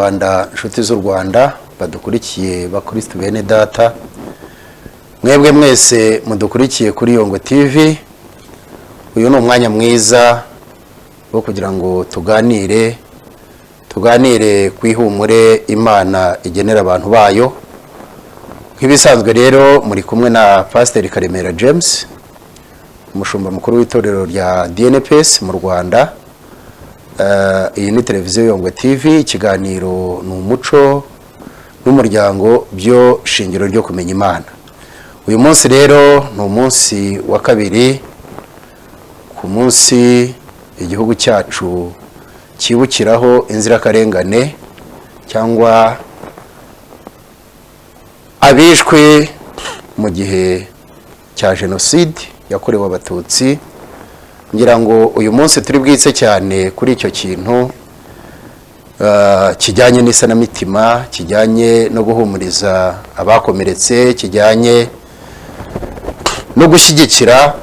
Banyarwanda, inshuti z'u Rwanda badukurikiye, bakristu bene data, mwebwe mwese mudukurikiye kuri Yongwe TV, uyu ni umwanya mwiza wo kugira ngo tuganire ku ihumure Imana igenera abantu bayo. Nk'ibisanzwe rero, muri kumwe na Pasiteri Karemera James, umushumba mukuru w'itorero rya DNPS mu Rwanda. Iyi ni televiziyo Yongwe TV, ikiganiro ni Umuco n'Umuryango byo shingiro ryo kumenya Imana. Uyu munsi rero ni umunsi wa kabiri ku munsi igihugu cyacu cyibukiraho inzirakarengane cyangwa abishwe mu gihe cya Jenoside yakorewe Abatutsi. Ngira ngo uyu munsi turi bwitse cyane kuri icyo kintu kijyanye n'isanamitima, kijyanye no guhumuriza abakomeretse, kijyanye no gushyigikira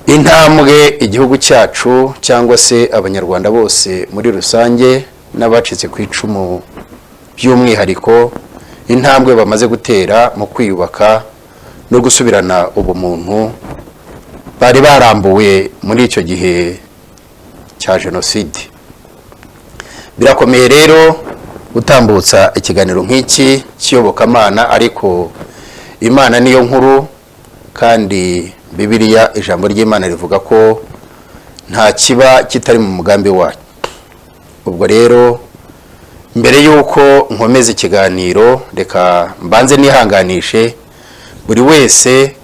intambwe igihugu cyacu cyangwa se Abanyarwanda bose muri rusange n'abacitse ku icumu by'umwihariko, intambwe bamaze gutera mu kwiyubaka no gusubirana ubumuntu bari barambuwe muri icyo gihe cya Jenoside. Birakomeye rero gutambutsa ikiganiro nk'iki cy'iyobokamana, ariko Imana niyo nkuru, kandi Bibiliya, ijambo ry'Imana rivuga ko nta kiba kitari mu mugambi wayo. Ubwo rero, mbere y'uko nkomeza ikiganiro, reka mbanze nihanganishe buri wese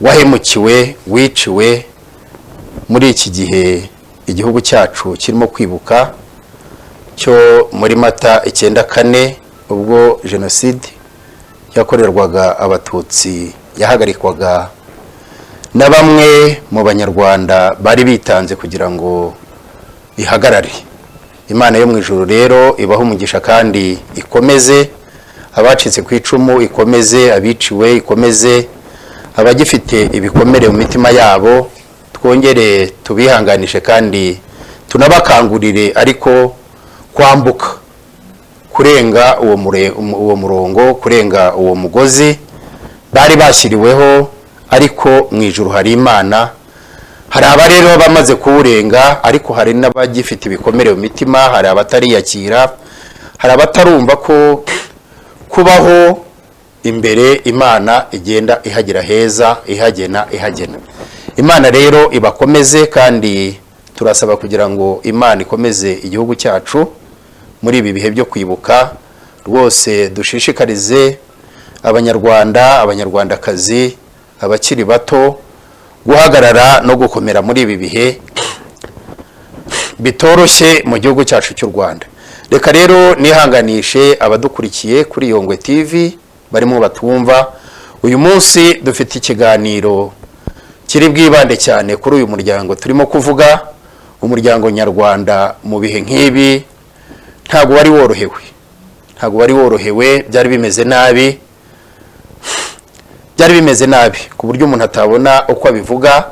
wahemukiwe, wiciwe muri iki gihe igihugu cyacu kirimo kwibuka cyo muri Mata 94, ubwo Jenoside yakorerwaga Abatutsi yahagarikwaga na bamwe mu Banyarwanda bari bitanze kugira ngo ihagarare. Imana yo mu ijuru rero ibaho umugisha kandi ikomeze abacitse ku icumu, ikomeze abiciwe, ikomeze abagifite ibikomere mu mitima yabo. Twongere tubihanganishe kandi tunabakangurire ariko kwambuka, kurenga uwo murongo, kurenga uwo mugozi bari bashyiriweho. Ariko mu ijuru hari Imana. Hari aba rero bamaze kuwurenga, ariko hari n'abagifite ibikomere mu mitima, hari abatariyakira, hari abatarumva ko kubaho imbere Imana igenda ihagira heza, ihagena, ihagena. Imana rero ibakomeze, kandi turasaba kugira ngo Imana ikomeze igihugu cyacu muri ibi bihe byo kwibuka. Rwose dushishikarize Abanyarwanda, Abanyarwandakazi, abakiri bato guhagarara no gukomera muri ibi bihe bitoroshye mu gihugu cyacu cy'u Rwanda. Reka rero nihanganishe abadukurikiye kuri Yongwe TV barimo batumva. Uyu munsi dufite ikiganiro kiri bwibande cyane kuri uyu muryango turimo kuvuga. Umuryango nyarwanda mu bihe nk'ibi ntabwo wari worohewe, ntabwo wari worohewe. Byari bimeze nabi, byari bimeze nabi ku buryo umuntu atabona uko abivuga.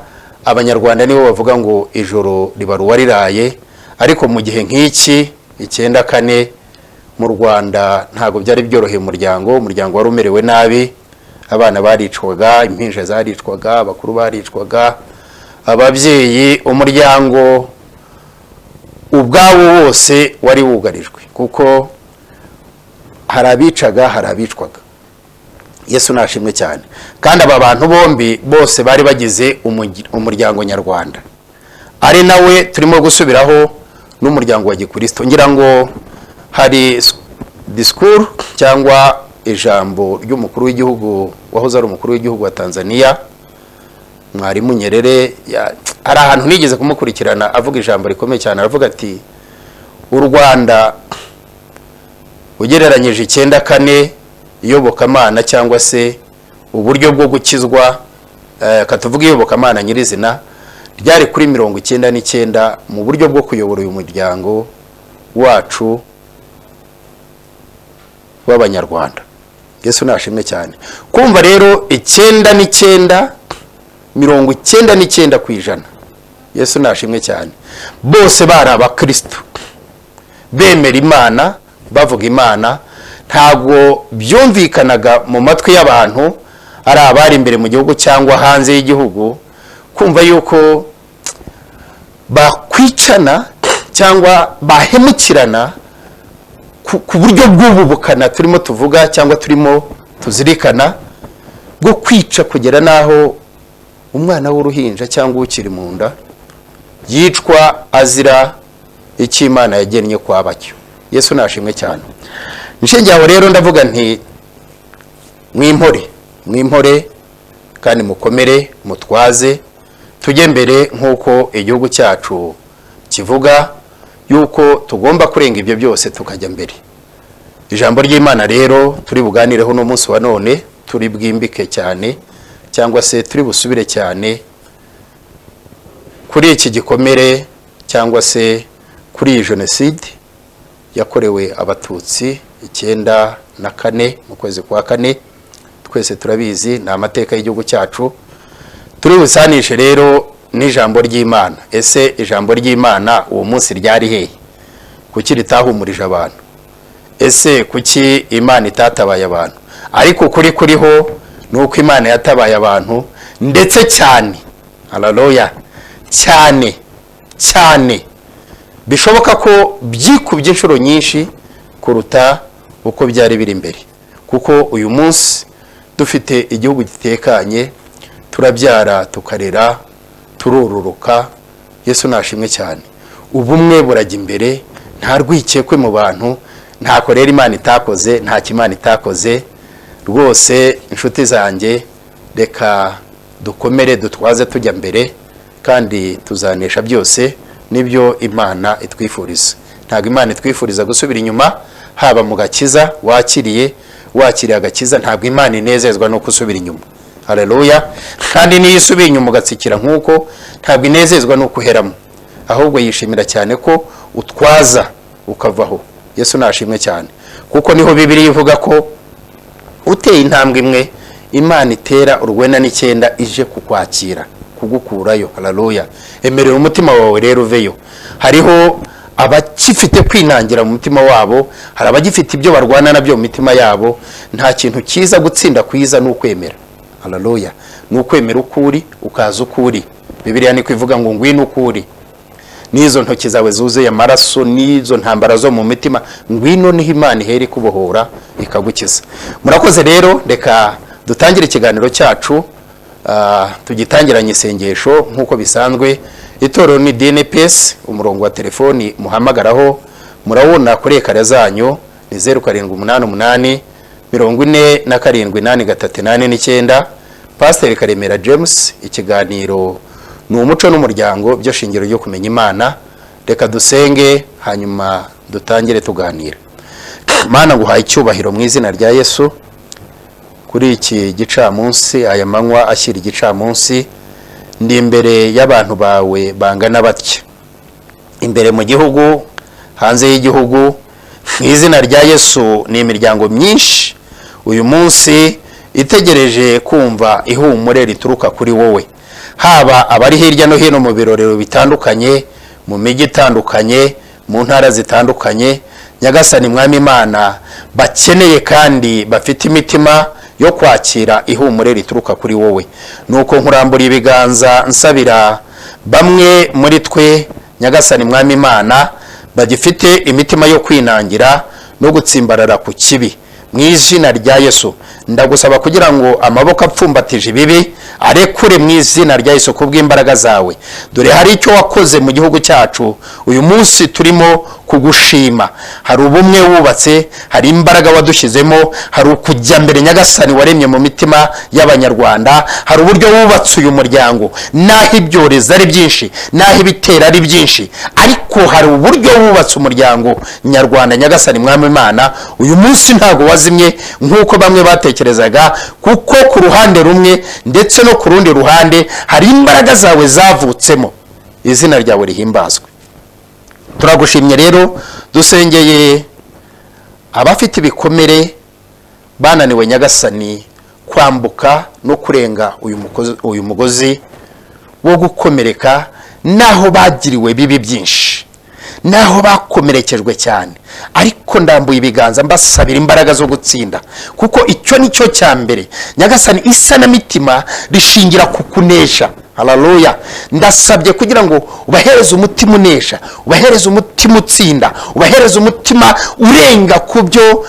Abanyarwanda nibo bavuga ngo ijoro riba uwariraye, ariko mu gihe nk'iki 94 mu Rwanda ntabwo byari byoroheye umuryango. Umuryango wari umerewe nabi, abana baricwaga, impinja zaricwaga, abakuru baricwaga, ababyeyi, umuryango ubwawo wose wari wugarijwe, kuko hari abicaga, hari abicwaga. Yesu nashimwe cyane. Kandi aba bantu bombi bose bari bagize umuryango nyarwanda, ari nawe turimo gusubiraho n'umuryango wa gikristo. Ngira ngo hari disikuru cyangwa ijambo ry'umukuru w'igihugu, wahoze ari umukuru w'igihugu wa Tanzania, Mwarimu Nyerere. Hari ahantu nigeze kumukurikirana avuga ijambo rikomeye cyane, aravuga ati: "U Rwanda ugereranyije 94, iyobokamana cyangwa se uburyo bwo gukizwa, katuvuga iyobokamana nyirizina, ryari kuri 99 mu buryo bwo kuyobora uyu muryango wacu w'Abanyarwanda." Yesu nashimwe cyane. Kumva rero 99, 99%, Yesu nashimwe cyane, bose bari abakristo. Bemera Imana, bavuga Imana, ntabwo byumvikanaga mu matwi y'abantu, ari abari imbere mu gihugu cyangwa hanze y'igihugu, kumva yuko bakwicana cyangwa bahemukirana ku buryo bw'ubu bukana turimo tuvuga cyangwa turimo tuzirikana, bwo kwica kugera n'aho umwana w'uruhinja cyangwa ukiri mu nda yicwa azira icyo Imana yagennye kwaba cyo. Yesu nashimwe cyane. Nshingiye aho rero, ndavuga nti: "Mwimpore, mwimpore kandi mukomere, mutwaze tujye mbere," nk'uko igihugu cyacu kivuga yuko tugomba kurenga ibyo byose tukajya mbere. Ijambo ry'Imana rero turi buganireho uno munsi wa none, turi bwimbike cyane cyangwa se turi busubire cyane kuri iki gikomere cyangwa se kuri iyi jenoside yakorewe Abatutsi 94 mu kwezi kwa kane. Twese turabizi, ni amateka y'igihugu cyacu. Turi busanishe rero n'ijambo ry'Imana. Ese ijambo ry'Imana uwo munsi ryari hehe? Kuki ritahumurije abantu? Ese kuki Imana itatabaye abantu? Ariko ukuri kuriho ni uko Imana yatabaye abantu, ndetse cyane, haleluya, cyane cyane, bishoboka ko byikubye inshuro nyinshi kuruta uko byari biri imbere, kuko uyu munsi dufite igihugu gitekanye, turabyara, tukarera, turororoka. Yesu nashimwe cyane. Ubumwe burajya imbere, nta rwikekwe mu bantu. Ntako rero Imana itakoze, ntacyo Imana itakoze rwose. Inshuti zanjye, reka dukomere, dutwaze tujya mbere, kandi tuzanesha byose. Nibyo Imana itwifuriza. Ntabwo Imana itwifuriza gusubira inyuma, haba mu gakiza wakiriye. Wakiriye agakiza, ntabwo Imana inezezwa no gusubira inyuma. Haleluya! Kandi niyo isubiye inyuma ugatsikira nk'uko, ntabwo inezezwa no kuheramo, ahubwo yishimira cyane ko utwaza ukavaho. Yesu nashimwe cyane, kuko niho Bibiliya ivuga ko uteye intambwe imwe, Imana itera 99 ije kukwakira, kugukurayo. Haleluya! Emerera umutima wawe rero uveyo. Hariho abakifite kwinangira mu mutima wabo, hari abagifite ibyo barwana nabyo mu mitima yabo. Nta kintu cyiza, gutsinda kwiza ni ukwemera. Haleluya! Ni ukwemera uko uri, ukaza uko uri. Bibiliya niko ivuga ngo: "Ngwino uko uri, n'izo ntoki zawe zuzuye amaraso, n'izo ntambara zo mu mitima, ngwino." Niho Imana ihera ikubohora, ikagukiza. Murakoze rero. Reka dutangire ikiganiro cyacu, tugitangiranye isengesho nk'uko bisanzwe. Itorero ni DNPS. Umurongo wa telefoni muhamagaraho murawubona kuri écran zanyu, ni 0788 47 83 89. Pasiteri Karemera James. Ikiganiro ni Umuco n'Umuryango, byo shingiro ryo kumenya Imana. Reka dusenge, hanyuma dutangire tuganira. Mana, nguhaye icyubahiro mu izina rya Yesu kuri iki gicamunsi, aya manywa ashyira igicamunsi. Ndi imbere y'abantu bawe bangana batya, imbere mu gihugu, hanze y'igihugu. Mu izina rya Yesu, ni imiryango myinshi uyu munsi itegereje kumva ihumure rituruka kuri wowe, haba abari hirya no hino mu birorero bitandukanye, mu mijyi itandukanye, mu ntara zitandukanye. Nyagasani Mwami Imana, bakeneye kandi bafite imitima yo kwakira ihumure rituruka kuri wowe. Nuko nkurambura ibiganza, nsabira bamwe muri twe, Nyagasani Mwami Imana, bagifite imitima yo kwinangira no gutsimbarara ku kibi. Mu izina rya Yesu, ndagusaba kugira ngo amaboko apfumbatije ibibi arekure mu izina rya Yesu, kubw'imbaraga zawe. Dore hari icyo wakoze mu gihugu cyacu, uyu munsi turimo kugushima. Hari ubumwe wubatse, hari imbaraga wadushyizemo, hari ukujya mbere, Nyagasani, waremye mu mitima y'Abanyarwanda. Hari uburyo wubatse uyu muryango, n'aho ibyorezo ari byinshi, n'aho ibitera ari byinshi, ariko hari uburyo wubatse umuryango nyarwanda. Nyagasani Mwami Imana, uyu munsi ntabwo wazimye nk'uko bamwe batekerezaga, kuko ku ruhande rumwe ndetse no ku rundi ruhande hari imbaraga zawe zavutsemo. Izina ryawe rihimbazwe. Turagushimye rero. Dusengeye abafite ibikomere, bananiwe, Nyagasani, kwambuka no kurenga uyu mugozi wo gukomereka, n'aho bagiriwe bibi byinshi, Naho bakomerekejwe cyane, ariko ndambuye ibiganza mbasabira imbaraga zo gutsinda, kuko icyo ni cyo cya mbere. Nyagasani, isanamitima rishingira ku kunesha. Haleluya! Ndasabye kugira ngo ubahereze umutima unesha, ubahereze umutima utsinda, ubahereze umutima urenga ku byo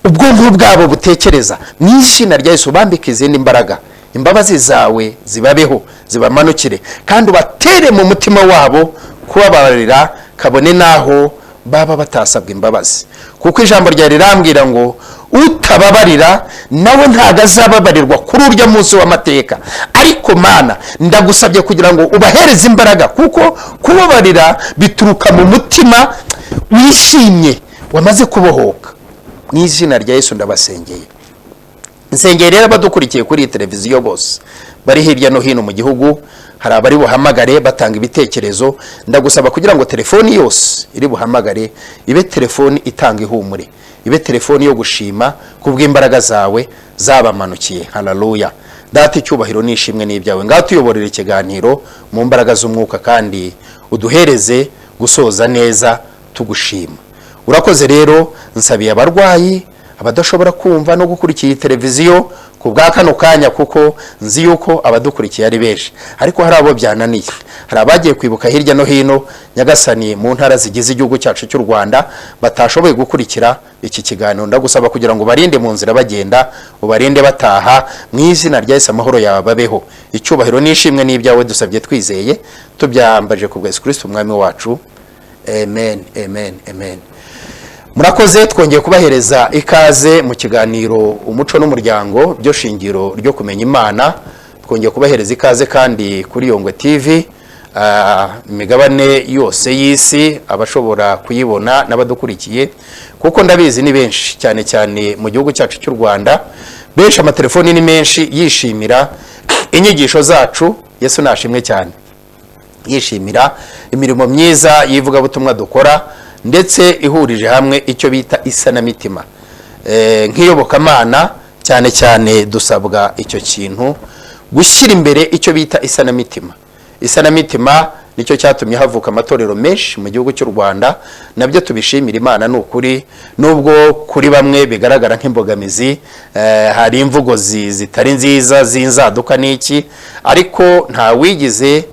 ubwonko bwabo butekereza. Mu izina rya Yesu, ubambike izindi mbaraga, imbabazi zawe zibabeho, zibamanukire, kandi ubatere mu mutima wabo kubabarira, kabone n'aho baba batasabwa imbabazi, kuko ijambo ryawe rirambwira ngo utababarira nawe ntabwo azababarirwa kuri urya munsi w'amateka. Ariko Mana, ndagusabye kugira ngo ubahereze imbaraga, kuko kubabarira bituruka mu mutima wishimye wamaze kubohoka. Mu izina rya Yesu ndabasengeye. Nsengeye rero abadukurikiye kuri iyi televiziyo bose bari hirya no hino mu gihugu. Hari abari buhamagare batanga ibitekerezo. Ndagusaba kugira ngo telefoni yose iri buhamagare ibe telefoni itanga ihumure, ibe telefoni yo gushima kubw'imbaraga zawe zabamanukiye. Haleluya! Data, icyubahiro n'ishimwe n'ibyawe. Ngaho tuyoborera ikiganiro mu mbaraga z'umwuka, kandi uduhereze gusoza neza tugushima. Urakoze. Rero nsabiye abarwayi, abadashobora kumva no gukurikira iyi televiziyo ku bwa kano kanya, kuko nzi yuko abadukurikiye ari benshi, ariko hari abo byananiye, hari abagiye kwibuka hirya no hino, Nyagasani, mu ntara zigize igihugu cyacu cy'u Rwanda, batashoboye gukurikira iki kiganiro. Ndagusaba kugira ngo ubarinde mu nzira bagenda, ubarinde bataha. Mu izina rya Yesu, amahoro yawe babeho. Icyubahiro n'ishimwe n'ibyawe, dusabye twizeye, tubyambaje ku bwa Yesu Kristo Umwami wacu. Amen, amen, amen. Murakoze. Twongeye kubahereza ikaze mu kiganiro Umuco n'Umuryango, byo shingiro ryo kumenya Imana. Twongeye kubahereza ikaze kandi kuri Yongwe TV, imigabane yose y'isi, abashobora kuyibona n'abadukurikiye, kuko ndabizi ni benshi cyane cyane mu gihugu cyacu cy'u Rwanda. Benshi, amatelefoni ni menshi, yishimira inyigisho zacu. Yesu nashimwe cyane. Yishimira imirimo myiza y'ivugabutumwa dukora, ndetse ihurije hamwe icyo bita isanamitima. Nk'iyobokamana cyane cyane dusabwa icyo kintu, gushyira imbere icyo bita isanamitima. Isanamitima nicyo cyatumye havuka amatorero menshi mu gihugu cy'u Rwanda. Nabyo tubishimira Imana, ni ukuri, nubwo kuri bamwe bigaragara nk'imbogamizi, hari imvugo zitari nziza z'inzaduka n'iki, ariko nta wigize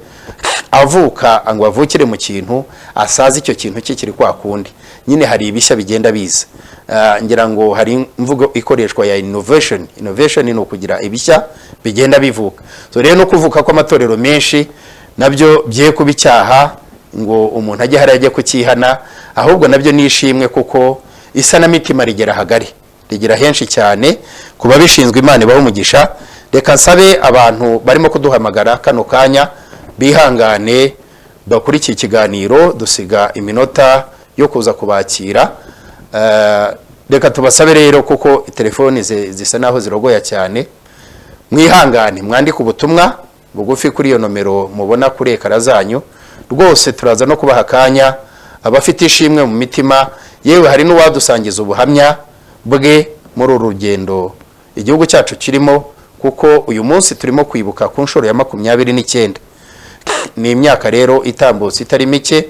avuka ngo avukire mu kintu asaze icyo kintu kikiri kwa kundi nyine. Hari ibishya bigenda biza. Ngira ngo hari imvugo ikoreshwa ya innovation. Innovation ni ukugira ibishya bigenda bivuka. So rero no kuvuka kw'amatorero menshi nabyo bye kuba icyaha ngo umuntu ajye hariya ajye kukihana, ahubwo nabyo ni ishimwe, kuko isanamitima rigera hagari, rigera henshi cyane. Ku babishinzwe, Imana ibahe umugisha. Reka nsabe abantu barimo kuduhamagara kano kanya bihangane bakurikiye ikiganiro, dusiga iminota yo kuza kubakira. Reka tubasabe rero, kuko telefoni zisa naho zirogoya cyane, mwihangane mwandike ubutumwa bugufi kuri iyo nomero mubona kuri ekara zanyu. Rwose turaza no kubaha akanya, abafite ishimwe mu mitima, yewe hari n'uwadusangiza ubuhamya bwe muri uru rugendo igihugu cyacu kirimo, kuko uyu munsi turimo kwibuka ku nshuro ya 29. Ni imyaka rero itambutse itari mike,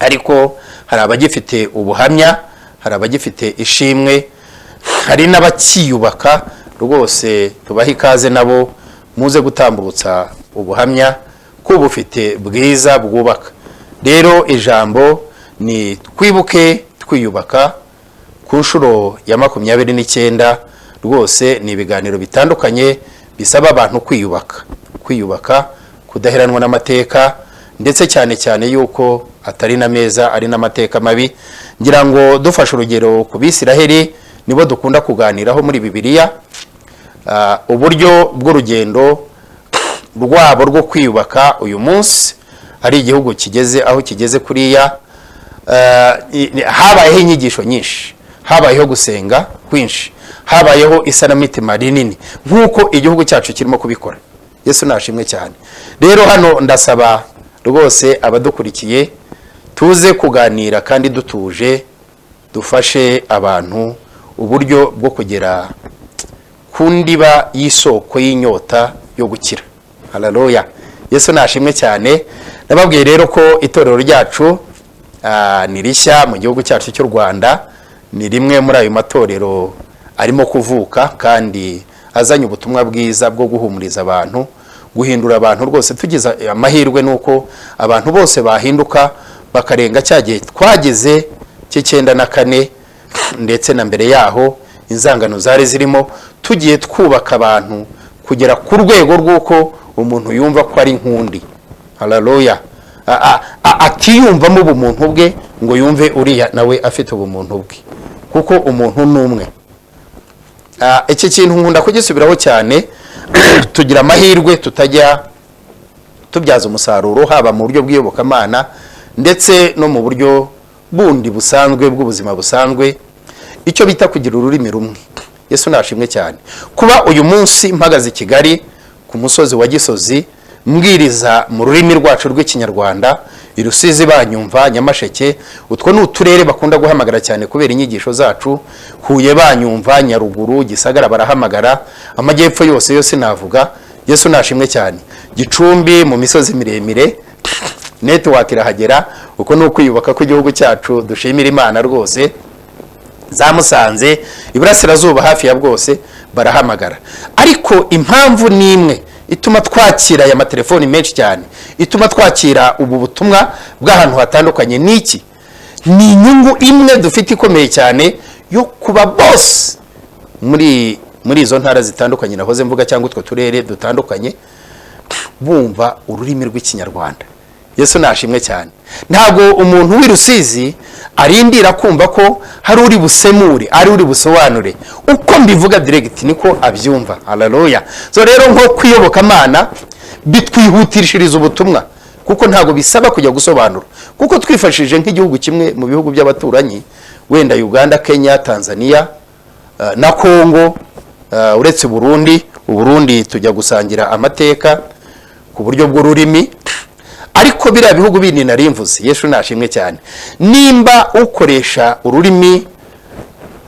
ariko hari abagifite ubuhamya, hari abagifite ishimwe, hari n'abakiyubaka. Rwose tubahe ikaze nabo, muze gutambutsa ubuhamya ko bufite bwiza bwubaka. Rero ijambo ni "Twibuke twiyubaka" ku nshuro ya 29. Rwose ni ibiganiro bitandukanye bisaba abantu kwiyubaka, kwiyubaka, kudaheranwa n'amateka, ndetse cyane cyane yuko atari na meza, ari n'amateka mabi. Ngira ngo dufashe urugero ku Bisiraheli, nibo dukunda kuganiraho muri Bibiliya, uburyo bw'urugendo rwabo rwo kwiyubaka, uyu munsi ari igihugu kigeze aho kigeze kuriya. Habayeho inyigisho nyinshi, habayeho gusenga kwinshi, habayeho isanamitima rinini, nk'uko igihugu cyacu kirimo kubikora. Yesu nashimwe cyane. Rero hano ndasaba rwose abadukurikiye, tuze kuganira kandi dutuje, dufashe abantu uburyo bwo kugera ku ndiba y'isoko y'inyota yo gukira. Haleluya, Yesu nashimwe cyane. Nababwiye rero ko itorero ryacu Ni rishya mu gihugu cyacu cy'u Rwanda, ni rimwe muri ayo matorero arimo kuvuka kandi azanye ubutumwa bwiza bwo guhumuriza abantu, guhindura abantu. Rwose tugize amahirwe nuko abantu bose bahinduka, bakarenga cya gihe twageze cy'94 ndetse na mbere yaho, inzangano zari zirimo. Tugiye twubaka abantu kugera ku rwego rw'uko umuntu yumva ko ari nk'undi, haleluya, atiyumvamo ubumuntu bwe ngo yumve uriya nawe afite ubumuntu bwe, kuko umuntu ni umwe. Iki kintu nkunda kugisubiraho cyane. Tugira amahirwe tutajya tubyaza umusaruro, haba mu buryo bw'iyobokamana ndetse no mu buryo bundi busanzwe bw'ubuzima busanzwe, icyo bita kugira ururimi rumwe. Yesu nashimwe cyane. Kuba uyu munsi mpagaze i Kigali ku musozi wa Gisozi mbwiriza mu rurimi rwacu rw'Ikinyarwanda, i Rusizi banyumva, Nyamasheke, utwo ni uturere bakunda guhamagara cyane kubera inyigisho zacu, Huye banyumva, Nyaruguru, Gisagara barahamagara, amajyepfo yose yose navuga. Yesu nashimwe cyane. Gicumbi mu misozi miremire network irahagera. Uko ni ukwiyubaka kw'igihugu cyacu, dushimira Imana rwose. Za Musanze, iburasirazuba hafi ya bwose barahamagara. Ariko impamvu ni imwe ituma twakira aya matelefoni menshi cyane, ituma twakira ubu butumwa bw'ahantu hatandukanye, ni iki? Ni inyungu imwe dufite ikomeye cyane yo kuba bose muri izo ntara zitandukanye nahoze mvuga, cyangwa utwo turere dutandukanye, bumva ururimi rw'Ikinyarwanda. Yesu nashimwe cyane. Ntabwo umuntu w'i Rusizi arindira kumva ko hari uri busemure, ari uri busobanure. Uko mbivuga direct niko abyumva, haleluya. So rero nko kwiyobokamana bitwihutishiriza ubutumwa, kuko ntabwo bisaba kujya gusobanura, kuko twifashishije nk'igihugu kimwe mu bihugu by'abaturanyi, wenda Uganda, Kenya, Tanzania na Kongo, uretse Burundi. Uburundi tujya gusangira amateka ku buryo bw'ururimi, ariko biriya bihugu bindi nari mvuze, Yesu nashimwe cyane, nimba ukoresha ururimi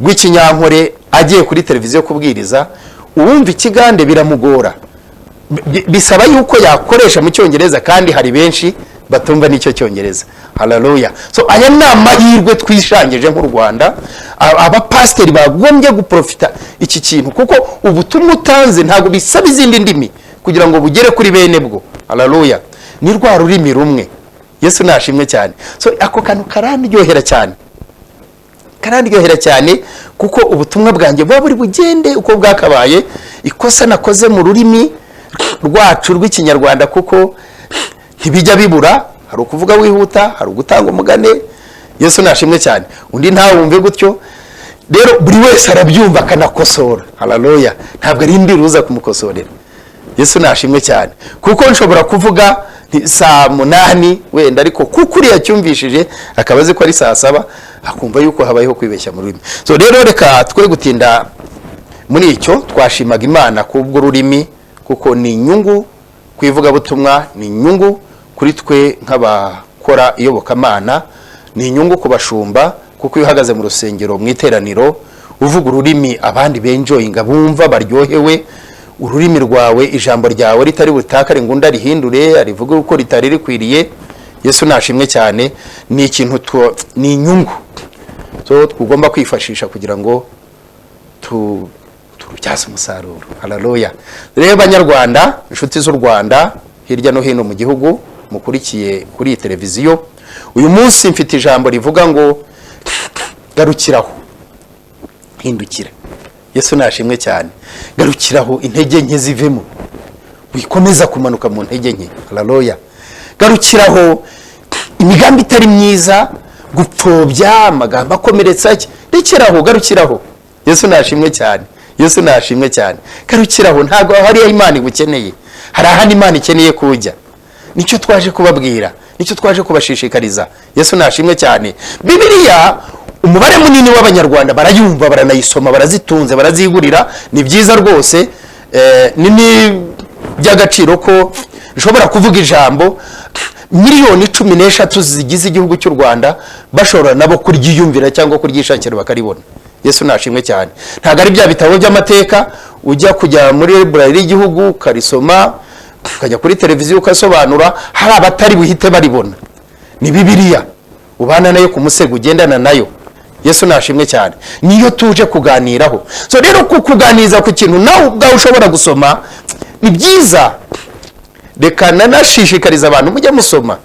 rw'Ikinyankore agiye kuri televiziyo kubwiriza, uwumva Ikigande biramugora. Bisaba yuko yakoresha mu Cyongereza, kandi hari benshi batumva n'icyo Cyongereza, haleluya. So aya ni amahirwe twishangije nk'u Rwanda. Abapasiteri bagombye guprofita iki kintu, kuko ubutumwa utanze ntabwo bisaba izindi ndimi kugira ngo bugere kuri bene bwo, haleluya. Ni rwa rurimi rumwe. Yesu nashimwe cyane. So ako kantu karandyohera cyane, karandyohera cyane, kuko ubutumwa bwanjye buba buri bugende uko bwakabaye. Ikosa nakoze mu rurimi rwacu rw'Ikinyarwanda, kuko ntibijya bibura, hari ukuvuga wihuta, hari ugutanga umugane, Yesu nashimwe cyane, undi ntawumve gutyo. Rero buri wese arabyumva akanakosora, haleluya. Ntabwo arindira uza kumukosorera. Yesu nashimwe cyane, kuko nshobora kuvuga nti saa 8 wenda, ariko kuko uriya cyumvishije akaba azi ko ari saa 7, akumva yuko habayeho kwibeshya mu rurimi. So rero reka twe gutinda muri icyo. Twashimaga Imana kubw'ururimi, kuko ni inyungu ku ivugabutumwa, ni inyungu kuri twe nk'abakora iyobokamana, ni inyungu ku bashumba, kuko iyo uhagaze mu rusengero mu iteraniro uvuga ururimi abandi benjoyinga, bumva baryohewe, ururimi rwawe, ijambo ryawe ritari butakare ngo undi arihindure arivuge uko ritari rikwiriye, Yesu nashimwe cyane, ni ikintu ni inyungu so tugomba kwifashisha kugira ngo turubyaze umusaruro, haleluya. Rero Banyarwanda, inshuti z'u Rwanda hirya no hino mu gihugu mukurikiye kuri iyi televiziyo, uyu munsi mfite ijambo rivuga ngo garukiraho, hindukira. Yesu nashimwe cyane. Garukiraho, intege nke zivemo, wikomeza kumanuka mu ntege nke, haleluya. Garukiraho, imigambi itari myiza, gupfobya, amagambo akomeretsa, rekeraho, garukiraho. Yesu nashimwe cyane. Yesu nashimwe cyane. Garukiraho, ntabwo hariya Imana igukeneye, hari ahandi Imana ikeneye kujya. Nicyo twaje kubabwira, nicyo twaje kubashishikariza. Yesu nashimwe cyane. Bibiliya umubare munini w'Abanyarwanda barayumva, baranayisoma, barazitunze, barazigurira. Ni byiza rwose, ni by'agaciro ko nshobora kuvuga ijambo, miliyoni 13 zigize igihugu cy'u Rwanda bashobora nabo kuryiyumvira cyangwa kuryishakira bakaribona. Yesu nashimwe cyane. Ntabwo ari bya bitabo by'amateka ujya kujya muri library y'igihugu ukarisoma, ukajya kuri televiziyo ukasobanura, hari abatari buhite baribona. Ni Bibiliya. Ubana nayo ku musego, ugendana nayo. Yesu nashimwe cyane. Niyo tuje kuganiraho. So rero kukuganiriza ku kintu nawe ubwawe ushobora gusoma ni byiza. Reka nanashishikariza abantu, mujye musoma,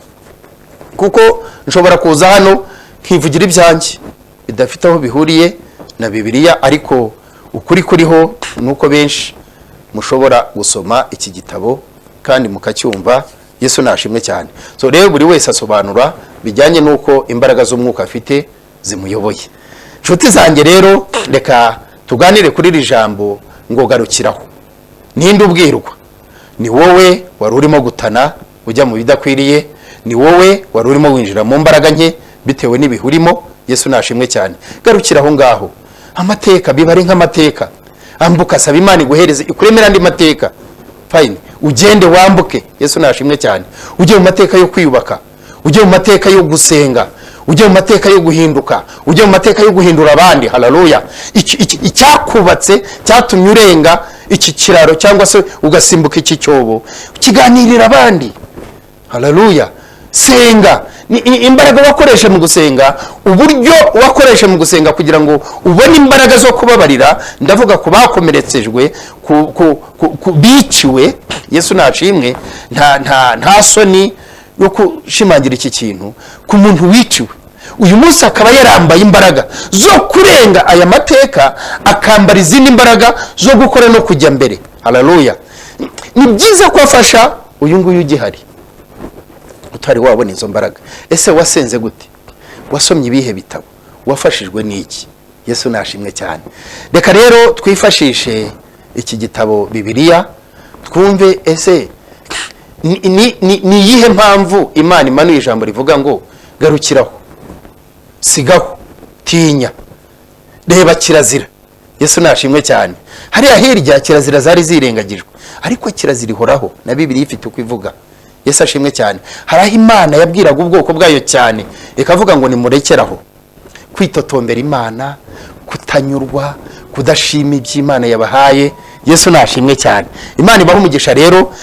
kuko nshobora kuza hano nkivugira ibyanjye bidafite aho bihuriye na Bibiliya, ariko ukuri kuriho ni uko benshi mushobora gusoma iki gitabo kandi mukacyumva. Yesu nashimwe cyane. So rero buri wese asobanura bijyanye n'uko imbaraga z'umwuka afite zimuyoboye. Inshuti zanjye rero, reka tuganire kuri iri jambo ngo "Garukiraho". Ninde ubwirwa? Ni wowe wari urimo gutana ujya mu bidakwiriye, ni wowe wari urimo winjira mu mbaraga nke bitewe n'ibihe urimo. Yesu nashimwe cyane. Garukira aho ngaho. Amateka biba ari nk'amateka. Ambuka, saba Imana iguhereze, ikuremera andi mateka. Fine, ugende wambuke. Yesu nashimwe cyane. Ujye mu mateka yo kwiyubaka, ujye mu mateka yo gusenga, ujye mu mateka yo guhinduka, ujye mu mateka yo guhindura abandi. Haleluya! Icyakubatse cyatumye urenga iki kiraro cyangwa se ugasimbuka iki cyobo, kiganirira abandi. Haleluya! Senga. Imbaraga wakoresha mu gusenga, uburyo wakoresha mu gusenga kugira ngo ubone imbaraga zo kubabarira, ndavuga ku bakomeretsejwe, ku biciwe. Yesu nashimwe. Nta soni yo gushimangira iki kintu ku muntu wiciwe uyu munsi akaba yarambaye imbaraga zo kurenga aya mateka, akambara izindi mbaraga zo gukora no kujya mbere. Haleluya! Ni byiza ko afasha uyu nguyu ugihari utari wabona izo mbaraga. Ese wasenze gute? Wasomye ibihe bitabo? Wafashijwe n'iki? Yesu nashimwe cyane. Reka rero twifashishe iki gitabo Bibiliya, twumve ese ni iyihe mpamvu Imana imanuye ijambo rivuga ngo "Garukiraho, sigaho, tinya, reba kirazira". Yesu nashimwe cyane. Hariya hirya kirazira zari zirengagijwe, ariko kirazira ihoraho, na Bibiliya ifite uko ivuga. Yesu ashimwe cyane. Hari aho Imana yabwiraga ubwoko bwayo cyane, ikavuga ngo nimurekeraho kwitotombera Imana, kutanyurwa, kudashima iby'Imana yabahaye. Yesu nashimwe cyane. Imana ibaha umugisha. Rero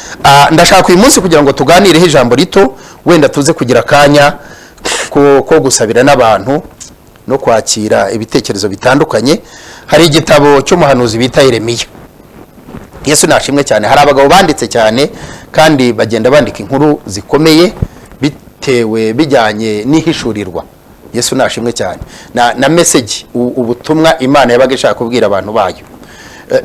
ndashaka uyu munsi kugira ngo tuganireho ijambo rito, wenda tuze kugira akanya ko gusabira n'abantu no kwakira ibitekerezo bitandukanye. Hari igitabo cy'umuhanuzi bita Yeremiya. Yesu nashimwe cyane. Hari abagabo banditse cyane kandi bagenda bandika inkuru zikomeye bitewe bijyanye n'ihishurirwa. Yesu nashimwe cyane. Na message, ubutumwa Imana yabaga ishaka kubwira abantu bayo.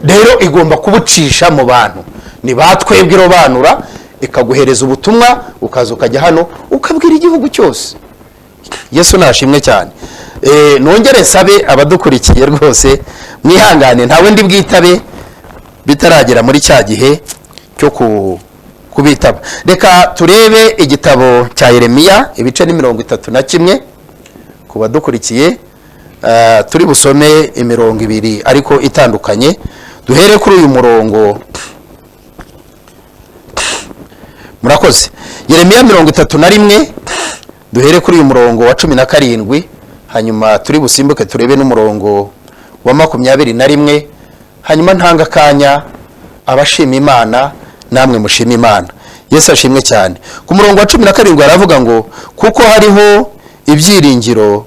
Rero igomba kubucisha mu bantu. Ni batwebwe irobanura, ikaguhereza ubutumwa, ukaza ukajya hano ukabwira igihugu cyose. Yesu nashimwe cyane. Nongere nsabe abadukurikiye rwose mwihangane, ntawe ndi bwitabe bitaragera muri cya gihe cyo kubitaba. Reka turebe igitabo cya Yeremiya, ibice ni 31. Ku badukurikiye, turi busome imirongo ibiri ariko itandukanye. Duhere kuri uyu murongo. Murakoze. Yeremiya 31, duhere kuri uyu murongo wa 17, hanyuma turi busimbuke turebe n'umurongo wa 21, hanyuma ntanga akanya abashima Imana, namwe mushima Imana. Yesu ashimwe cyane. Ku murongo wa 17 haravuga ngo "Kuko hariho ibyiringiro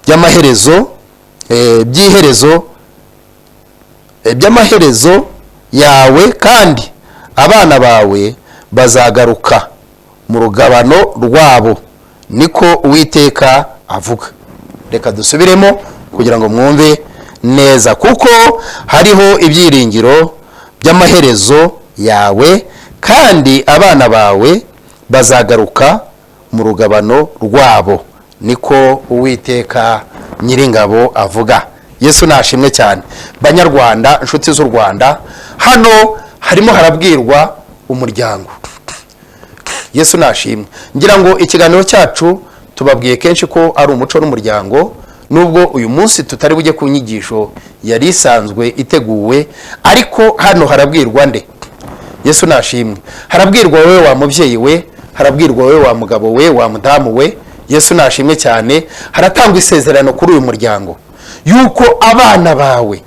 by'amaherezo, by'iherezo, by'amaherezo yawe, kandi abana bawe bazagaruka mu rugabano rwabo, niko Uwiteka avuga." Reka dusubiremo kugira ngo mwumve neza. "Kuko hariho ibyiringiro by'amaherezo yawe, kandi abana bawe bazagaruka mu rugabano rwabo, niko Uwiteka Nyiringabo avuga." Yesu nashimwe cyane. Banyarwanda, inshuti z'u Rwanda, hano harimo harabwirwa umuryango. Yesu nashimwe. Ngira ngo ikiganiro cyacu tubabwiye kenshi ko ari umuco n'umuryango. Nubwo uyu munsi tutari bujye ku nyigisho yari isanzwe iteguwe, ariko hano harabwirwa nde? Yesu nashimwe. Harabwirwa wowe wa mubyeyi we, harabwirwa wowe wa mugabo we, wa mudamu we. Yesu nashimwe cyane. Haratangwa isezerano kuri uyu muryango yuko abana bawe,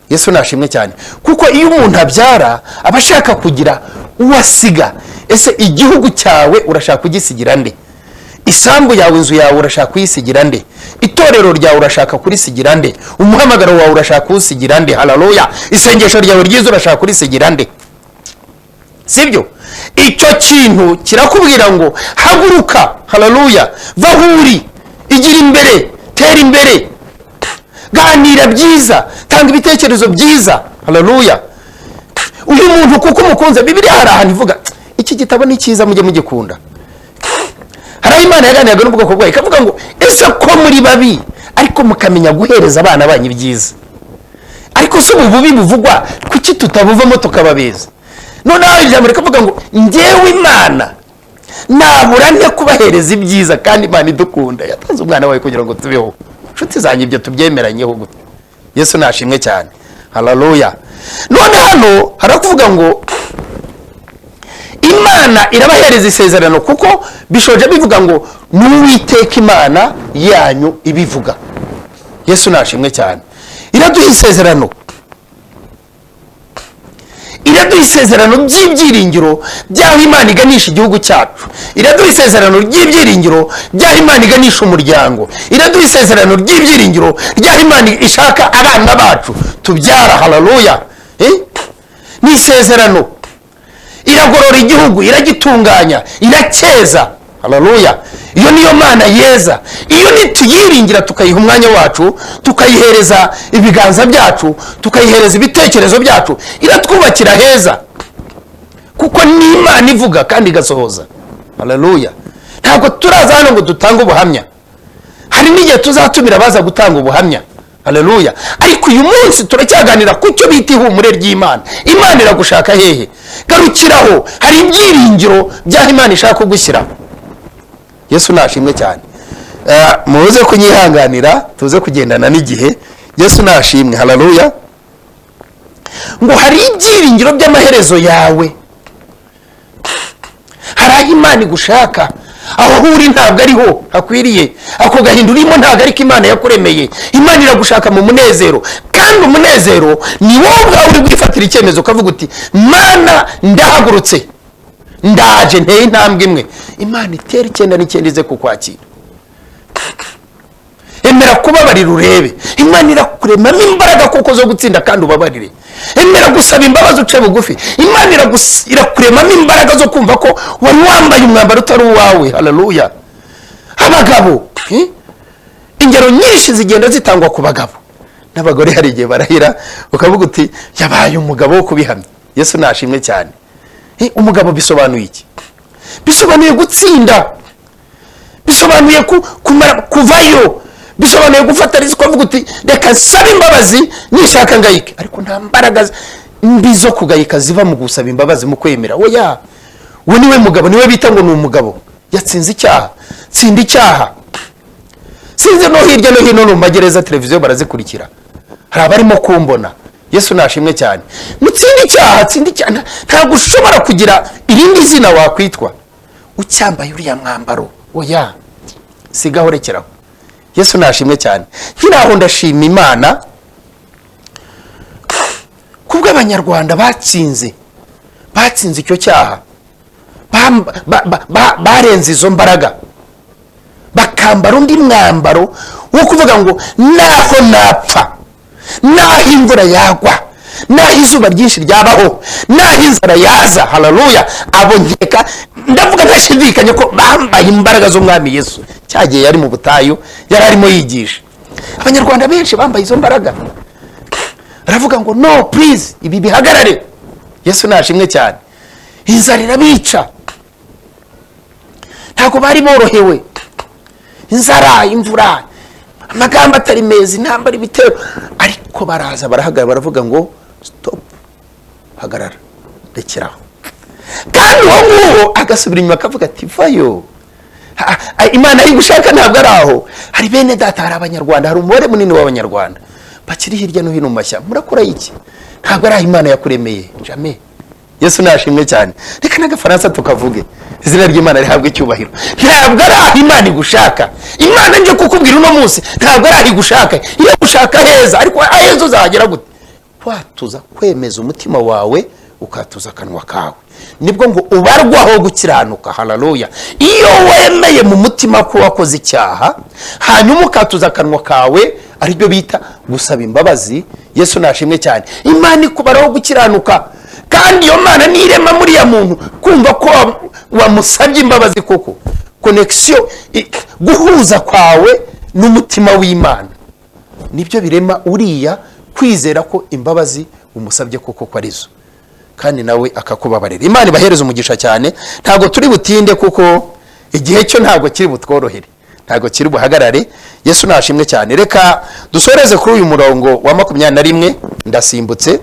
Yesu nashimwe cyane, kuko iyo umuntu abyara aba ashaka kugira uwo asiga. Ese igihugu cyawe urashaka kugisigira nde? Isambu yawe, inzu yawe urashaka kuyisigira nde? Itorero ryawe urashaka kurisigira nde? Umuhamagaro wawe urashaka kuwusigira nde? Haleluya! Isengesho ryawe ryiza urashaka kurisigira nde? Sibyo? Icyo kintu kirakubwira ngo haguruka, haleluya, va aho uri, igira imbere, tera imbere, ganira byiza, tanga ibitekerezo byiza. Haleluya! Uyu muntu kuko umukunze, Bibiliya hari ahantu ivuga, iki gitabo ni cyiza, mujye mugikunda. Hari aho Imana yaganiraga n'ubwoko bwayo ikavuga ngo: "Ese ko muri babi ariko mukamenya guhereza abana banyu ibyiza, ariko si ubu bubi buvugwa, kuki tutabuvamo tukaba beza?" Noneho ijambo rikavuga ngo: "Ngewe Imana nabura nte kubahereza ibyiza?" Kandi Imana idukunda yatanze umwana wawe kugira ngo tubeho. Inshuti zanjye, ibyo tubyemeranyeho gute? Yesu nashimwe cyane, haleluya. None hano harakuvuga ngo Imana irabahereza isezerano, kuko bishoje bivuga ngo n'Uwiteka Imana yanyu ibivuga. Yesu nashimwe cyane. Iraduha isezerano, iraduha isezerano by'ibyiringiro by'aho Imana iganisha igihugu cyacu, iraduha isezerano ry'ibyiringiro by'aho Imana iganisha umuryango, iraduha isezerano ry'ibyiringiro ry'aho Imana ishaka abana bacu tubyara. Haleluya! Ni isezerano. Iragorora igihugu, iragitunganya, iracyeza. Haleluya! Iyo niyo Mana yeza. Iyo nituyiringira, tukayiha umwanya wacu, tukayihereza ibiganza byacu, tukayihereza ibitekerezo byacu, iratwubakira heza, kuko ni Imana ivuga kandi igasohoza. Haleluya! Ntabwo turaza hano ngo dutange ubuhamya, hari n'igihe tuzatumira abaza gutanga ubuhamya. Haleluya! Ariko uyu munsi turacyaganira ku cyo bita ihumure ry'Imana. Imana iragushaka hehe? Garukiraho, hari ibyiringiro by'aho Imana ishaka kugushyira. Yesu nashimwe cyane. Muze kunyihanganira, tuze kugendana n'igihe. Yesu nashimwe, haleluya. Ngo hari ibyiringiro by'amaherezo yawe, hari aho Imana igushaka. Aho uri ntabwo ariho hakwiriye, ako gahinda urimo ntabwo ariko Imana yakuremeye. Imana iragushaka mu munezero, kandi umunezero ni wowe ubwawe uri bwifatira icyemezo, ukavuga uti: "Mana, ndahagurutse, ndaje, nteye intambwe imwe." Imana itera 99 ize kukwakira. Emera kubabarira urebe, Imana irakuremamo imbaraga kuko zo gutsinda kandi ubabarire. Emera gusaba imbabazi, uce bugufi, Imana irakuremamo imbaraga zo kumva ko wari wambaye umwambaro utari uwawe. Haleluya! Abagabo, ingero nyinshi zigenda zitangwa ku bagabo n'abagore. Hari igihe barahira ukavuga uti: "Yabaye umugabo wo kubihamya." Yesu nashimwe cyane. Umugabo bisobanuye iki? Bisobanuye gutsinda, bisobanuye kumara kuvayo, bisobanuye gufata risk, ukavuga uti: "Reka nsabe imbabazi, nishaka ngayike." Ariko nta mbaraga mbi zo kugayika ziva mu gusaba imbabazi, mu kwemera. Oya, we niwe mugabo, niwe bita ngo ni umugabo yatsinze icyaha. Tsinda icyaha. Sinzi no hirya no hino no mu magereza, televiziyo barazikurikira, hari abarimo kumbona. Yesu nashimwe cyane. Mutsinde icyaha, tsinde icyaha. Ntabwo ushobora kugira irindi zina wakwitwa ucyambaye uriya mwambaro. Oya, sigaho, rekeraho. Yesu nashimwe cyane. Nkiri aho, ndashima Imana kubw'Abanyarwanda batsinze icyo cyaha, barenze izo mbaraga, bakambara undi mwambaro wo kuvuga ngo naho napfa, naho imvura yagwa, naho izuba ryinshi ryabaho, naho inzara yaza. Haleluya! Abo nkeka, ndavuga ntashidikanya ko bambaye imbaraga z'Umwami Yesu. Cya gihe yari mu butayu, yari arimo yigisha, Abanyarwanda benshi bambaye izo mbaraga, baravuga ngo: "No, please, ibi bihagarare." Yesu nashimwe cyane. Inzara irabica, ntabwo bari borohewe. Inzara, imvura, amagambo atari meza, intambara, ibitero, ariko baraza barahagarara, baravuga ngo: "Stop, hagarara, rekeraho." Kandi uwo nguwo agasubira inyuma akavuga ati: "Vayo, Imana igushaka ntabwo ari aho." Hari bene data, hari Abanyarwanda, hari umubare munini w'Abanyarwanda bakiri hirya no hino mu mashyamba. Murakora iki? Ntabwo ari aho Imana yakuremeye, jamais. Yesu nashimwe cyane. Reka n'Agafaransa tukavuge, izina ry'Imana rihabwe icyubahiro. Ntabwo ari aho Imana igushaka. Imana nje kukubwira uno munsi, ntabwo ari aho igushaka. Iyo gushaka heza, ariko aheza uzahagera gute? Kwatuza, kwemeza umutima wawe. ukatuza akanwa kawe, nibwo ngo ubarwaho gukiranuka. Haleluya! Iyo wemeye mu mutima ko wakoze icyaha, hanyuma ukatuza akanwa kawe, aribyo bita gusaba imbabazi, Yesu nashimwe cyane, Imana ikubaraho gukiranuka. Kandi iyo Mana nirema muri ya muntu kumva ko wamusabye imbabazi koko, connexion, guhuza kwawe n'umutima w'Imana, nibyo birema uriya kwizera ko imbabazi umusabye koko ko arizo, kandi nawe akakubabarira. Imana ibahereza umugisha cyane. Ntabwo turi butinde kuko igihe cyo ntabwo kiri butworohere, ntabwo kiri buhagarare. Yesu nashimwe cyane. Reka dusoreze kuri uyu murongo wa 21. Ndasimbutse,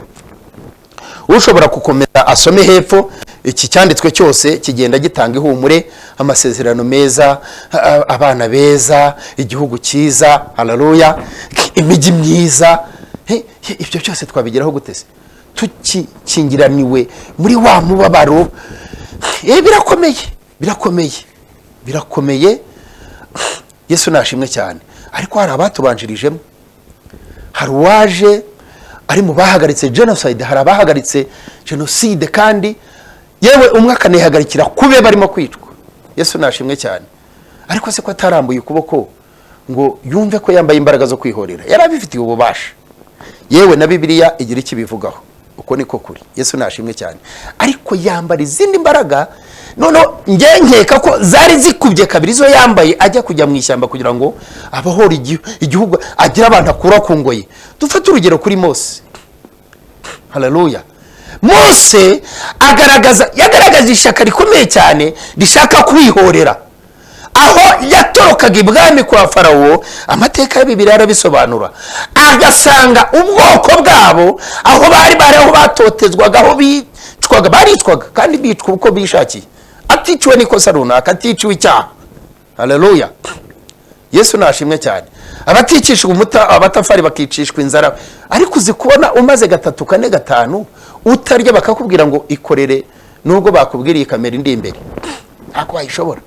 ushobora gukomeza asome hepfo. Iki cyanditswe cyose kigenda gitanga ihumure, amasezerano meza, abana beza, igihugu cyiza, haleluya, imijyi myiza. Ibyo byose twabigeraho gute se tukikingiraniwe muri wa mubabaro? Birakomeye, birakomeye, birakomeye. Yesu nashimwe cyane. Ariko hari abatubanjirijemo, hari uwaje ari mu bahagaritse jenoside, hari abahagaritse jenoside, kandi yewe umwe akanihagarikira kube barimo kwicwa. Yesu nashimwe cyane. Ariko se ko atarambuye ukuboko ngo yumve ko yambaye imbaraga zo kwihorera? Yari abifitiye ububasha, yewe na Bibiliya igira icyo ibivugaho. Uko niko kuri. Yesu nashimwe cyane. Ariko yambara izindi mbaraga, noneho njye nkeka ko zari zikubye kabiri izo yambaye ajya kujya mu ishyamba kugira ngo abohore igihugu, agire abantu akura ku ngoyi. Dufate urugero kuri Mose. Haleluya! Mose yagaragaza ishyaka rikomeye cyane rishaka kwihorera aho yatorokaga ibwami kwa Farawo. Amateka ya Bibiliya arabisobanura, agasanga ubwoko bwabo aho bari bari, aho batotezwaga, aho bicwaga, baricwaga kandi bicwa uko bishakiye, aticiwe n'ikosa runaka, aticiwe icyaha. Haleluya! Yesu nashimwe cyane. Abaticishwa umuta abatafari, bakicishwa inzara. Ariko uzi kubona umaze gatatu, kane, gatanu utarya, bakakubwira ngo ikorere, nubwo bakubwiriye kamera indi imbere ntabwo wayishobora,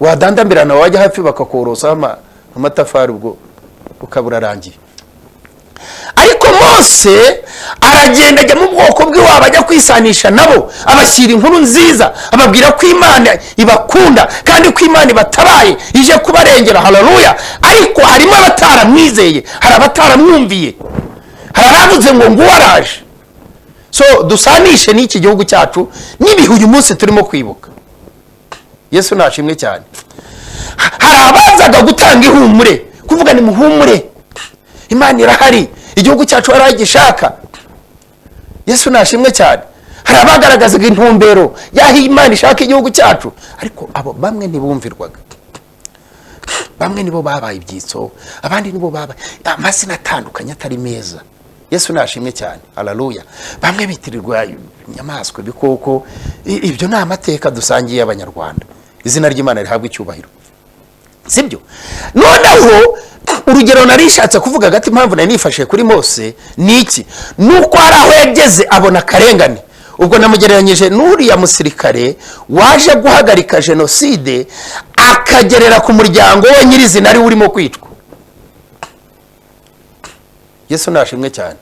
wadandambirana, wajya hafi bakakorosaho amatafari, ubwo ukaba urarangiye. Ariko Mose aragenda, ajya mu bwoko bw'iwabo, ajya kwisanisha nabo, abashyira inkuru nziza, ababwira ko Imana ibakunda kandi ko Imana ibatabaye, ije kubarengera. Haleluya! Ariko harimo abataramwizeye, hari abataramwumviye, hari abavuze ngo nguwo araje. So dusanishe n'iki gihugu cyacu n'ibihe uyu munsi turimo kwibuka. Yesu nashimwe cyane. Hari abazaga gutanga ihumure, kuvuga ni muhumure, Imana irahari, igihugu cyacu hari aho igishaka. Yesu nashimwe cyane. Hari abagaragazaga intumbero y'aho Imana ishaka igihugu cyacu, ariko abo bamwe ntibumvirwaga. Bamwe nibo babaye ibyitso, abandi nibo babaye amazina atandukanye atari meza. Yesu nashimwe cyane. Haleluya! Bamwe bitirirwa inyamaswa, ibikoko. Ibyo ni amateka dusangiye y'Abanyarwanda. Izina ry'Imana rihabwa icyubahiro, sibyo? Noneho urugero nari nishatse kuvuga hagati, impamvu nari nifashe kuri Mose ni iki? Ni uko hari aho yageze abona akarengane. Ubwo namugereranyije n'uriya musirikare waje guhagarika jenoside, akagerera ku muryango we nyirizina ari we urimo kwicwa. Yesu nashimwe cyane.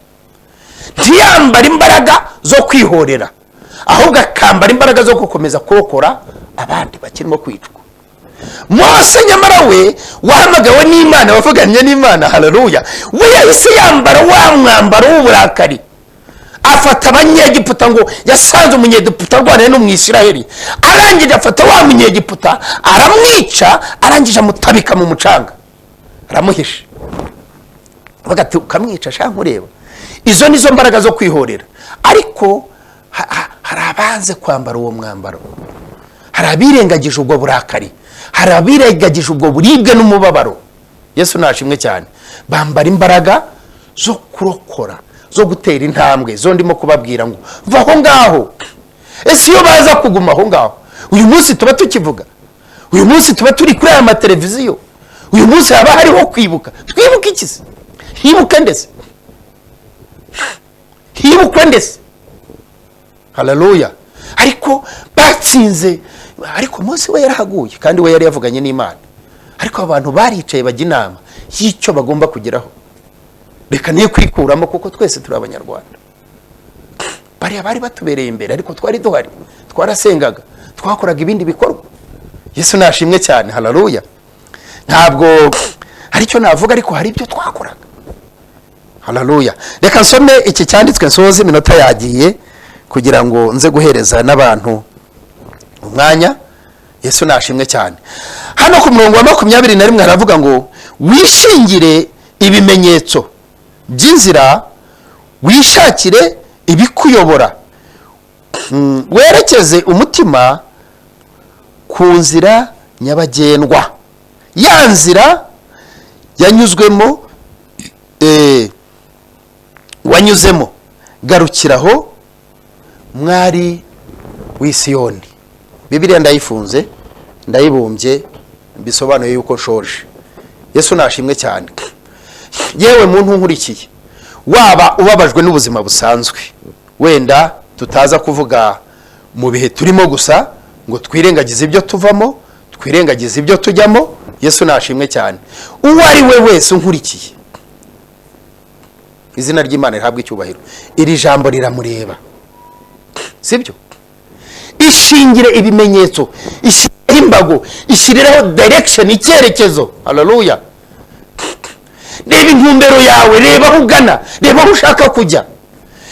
Ntiyambara imbaraga zo kwihorera, ahubwo akambara imbaraga zo gukomeza kurokora abandi bakirimo kwicwa. Mose nyamara we wahamagawe n'Imana, wavuganye n'Imana, haleluya, we yahise yambara wa mwambaro w'uburakari, afata Abanyegiputa. Ngo yasanze Umunyegiputa arwana n'Umwisiraheli, arangije afata wa Munyegiputa aramwica, arangije amutabika mu mucanga, aramuhisha. Avuga ati ukamwica shaka nkureba. Izo nizo mbaraga zo kwihorera. Ariko hari abanze kwambara uwo mwambaro, hari abirengagije ubwo burakari, hari abirengagije ubwo buribwe n'umubabaro. Yesu nashimwe cyane. Bambara imbaraga zo kurokora, zo gutera intambwe, zo ndimo kubabwira ngo va aho ngaho. Ese iyo baza kuguma aho ngaho, uyu munsi tuba tukivuga? Uyu munsi tuba turi kuri aya mateleviziyo? Uyu munsi haba hariho kwibuka? Twibuke iki se? Hibuke ndetse, hibukwe ndetse. Haleluya! Ariko batsinze. Ariko Mose we yarahaguye, kandi we yari yavuganye n'Imana. Ariko abantu baricaye bajya inama y'icyo bagomba kugeraho. Reka niyo kwikuramo, kuko twese turi Abanyarwanda. Bariya bari batubereye imbere, ariko twari duhari, twarasengaga, twakoraga ibindi bikorwa. Yesu nashimwe cyane, haleluya. Ntabwo hari icyo navuga, ariko hari ibyo twakoraga, haleluya. Reka nsome iki cyanditswe nsoze, iminota yagiye, kugira ngo nze guhereza n'abantu umwanya. Yesu nashimwe cyane. Hano ku murongo wa 21 haravuga ngo: "Wishingire ibimenyetso by'inzira, wishakire ibikuyobora, werekeze umutima ku nzira nyabagendwa, ya nzira yanyuzwemo, wanyuzemo. Garukiraho, mwari w'Isiyoni." Bibiliya ndayifunze, ndayibumbye, bisobanuye yuko nshoje. Yesu nashimwe cyane. Yewe muntu nkurikiye, waba ubabajwe n'ubuzima busanzwe, wenda tutaza kuvuga mu bihe turimo gusa ngo twirengagize ibyo tuvamo, twirengagize ibyo tujyamo. Yesu nashimwe cyane. Uwo ari we wese unkurikiye, izina ry'Imana rihabwa icyubahiro. Iri jambo riramureba, sibyo? Ishingire ibimenyetso, ishyireho imbago, ishyirireho direction, icyerekezo, haleluya. Reba intumbero yawe, reba aho ugana, reba aho ushaka kujya.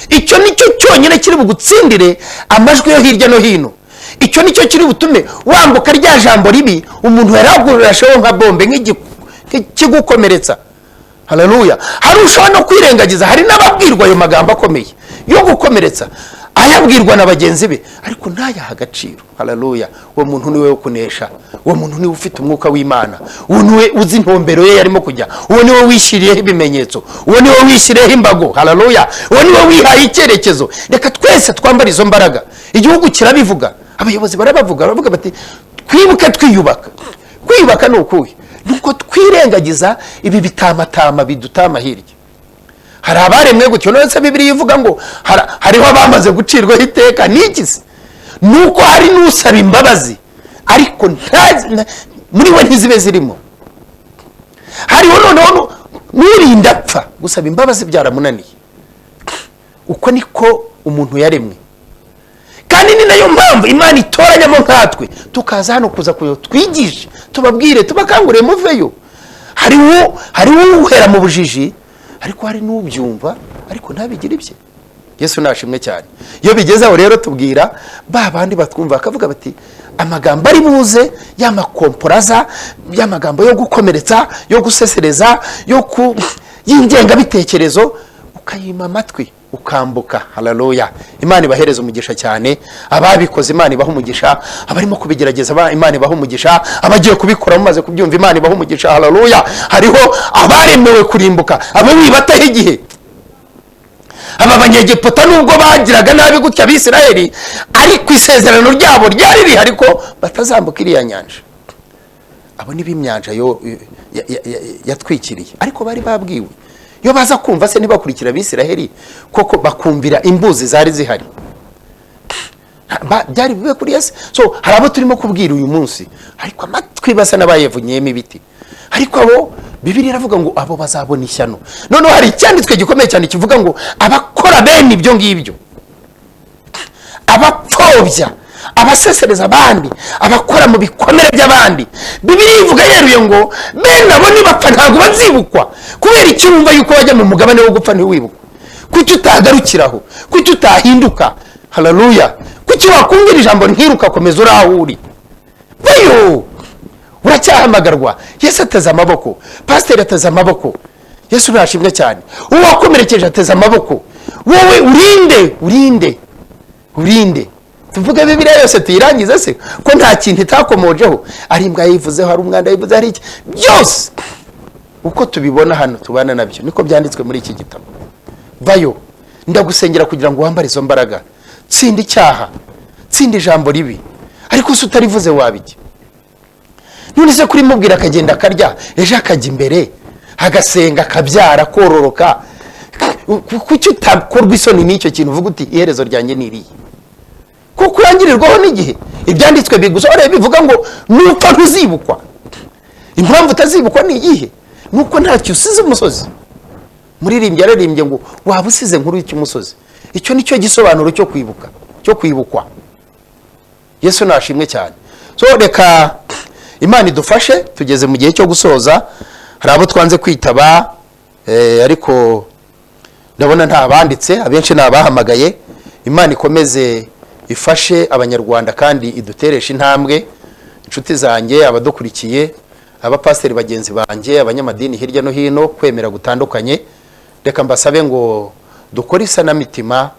Icyo ni cyo cyonyine kiri bugutsindire amajwi yo hirya no hino. Icyo ni cyo kiri butume wambuka rya jambo ribi umuntu yaragurasheho nka bombe, nk'ikigukomeretsa, haleluya. Hari ushobora no kwirengagiza, hari n'ababwirwa ayo magambo akomeye yo gukomeretsa, ayabwirwa na bagenzi be, ariko ntayahe agaciro, haleluya. Uwo muntu niwe wo kunesha, uwo muntu niwe ufite umwuka w'Imana, uwo niwe uzi intumbero ye yarimo kujya, uwo niwe wishyiriyeho ibimenyetso, uwo niwe wishyiriyeho imbago, haleluya, uwo niwe wihaye icyerekezo. Reka twese twambare izo mbaraga. Igihugu kirabivuga, abayobozi barabavuga, baravuga bati: "Twibuke twiyubaka." Kwiyubaka ni ukuhe? Ni uko twirengagiza ibi bitamatama bidutama hirya. Hari abaremwe gutyo. None se Bibiliya ivuga ngo hariho abamaze gucirwaho iteka, ni iki se? Ni uko hari n'usaba imbabazi, ariko muri we ntizibe zirimo. Hariho noneho n'urinda apfa gusaba imbabazi byaramunaniye. Uko niko umuntu yaremwe, kandi ni nayo mpamvu Imana itoranyamo nkatwe, tukaza hano kuza kuyo twigishe, tubabwire, tubakangurire muveyo. Hariho uhera mu bujiji, ariko hari n'ubyumva ariko ntabigire ibye. Yesu nashimwe cyane. Iyo bigeze aho rero, tubwira ba bandi batwumva, bakavuga bati: "Amagambo ari buze y'amakomporaza, y'amagambo yo gukomeretsa, yo gusesereza, yo ku y'ingengabitekerezo," ukayima amatwi, ukambuka, haleluya. Imana ibahereza umugisha cyane. Ababikoze, Imana ibaha umugisha. Abarimo kubigerageza, Imana ibaha umugisha. Abagiye kubikora mumaze kubyumva, Imana ibaha umugisha, haleluya. Hariho abaremewe kurimbuka, abo wibataho igihe. Aba Banyegiputa, nubwo bagiraga nabi gutya Abisirayeli, ariko isezerano ryabo ryari rihari ko batazambuka iriya nyanja. Abo ni b'imyanja yo yatwikiriye, ariko bari babwiwe. Iyo baza kumva se, ntibakurikira Abisiraheli koko, bakumvira imbuzi zari zihari, byari bibe kuri Yesu. So hari abo turimo kubwira uyu munsi, ariko amatwi basa n'abayevunyemo ibiti. Ariko abo, Bibiliya iravuga ngo abo bazabona ishyano. Noneho hari icyanditswe gikomeye cyane kivuga ngo abakora bene ibyo ngibyo, abapfobya, abasesereza abandi, abakora mu bikomere by'abandi, Bibiliya ivuga yeruye ngo bene abo nibapfa ntabwo bazibukwa. Kubera icyo wumva yuko wajya mu mugabane wo gupfa ntiwibukwe? Kuki utagarukiraho? Kuki utahinduka? Haleluya. Kuki wakumvira ijambo ntirukakomeza uri aho uri? Vayo, uracyahamagarwa. Yesu ateze amaboko, pasiteri ateze amaboko. Yesu nashimwe cyane. Uwo wakomerekeje ateze amaboko. Wowe urinde, urinde, urinde? Tuvuge Bibiliya yose tuyirangize se, ko nta kintu itakomojeho? Ari imbwa yayivuzeho, hari umwanda yayivuze, hari iki byose. Uko tubibona hano tubana nabyo, niko byanditswe muri iki gitabo. Vayo, ndagusengera kugira ngo wambare izo mbaraga. Tsinda icyaha, tsinda ijambo ribi. Ariko se utarivuze wabijya? None se kuri mubwira akagenda akarya, ejo akajya imbere agasenga, akabyara, kororoka, kuki utakorwa isoni n'icyo kintu, uvuga uti: "Iherezo ryanjye ni iriya"? Kuko urangirirwaho n'igihe. Ibyanditswe bigusohoreye bivuga ngo nupfa ntuzibukwa. Impamvu utazibukwa ni iyihe? Ni uko ntacyo usize umusozi. Muririmbyi yararirimbye ngo: "Waba usize nkuru y'icy'umusozi." Icyo ni cyo gisobanuro cyo kwibuka, cyo kwibukwa. Yesu nashimwe cyane. So reka Imana idufashe. Tugeze mu gihe cyo gusoza. Hari abo twanze kwitaba, ariko ndabona nta banditse, abenshi ni abahamagaye. Imana ikomeze ifashe Abanyarwanda kandi idutereshe intambwe. Inshuti zanjye, abadukurikiye, abapasiteri bagenzi banjye, abanyamadini hirya no hino, kwemera gutandukanye, reka mbasabe ngo dukore isanamitima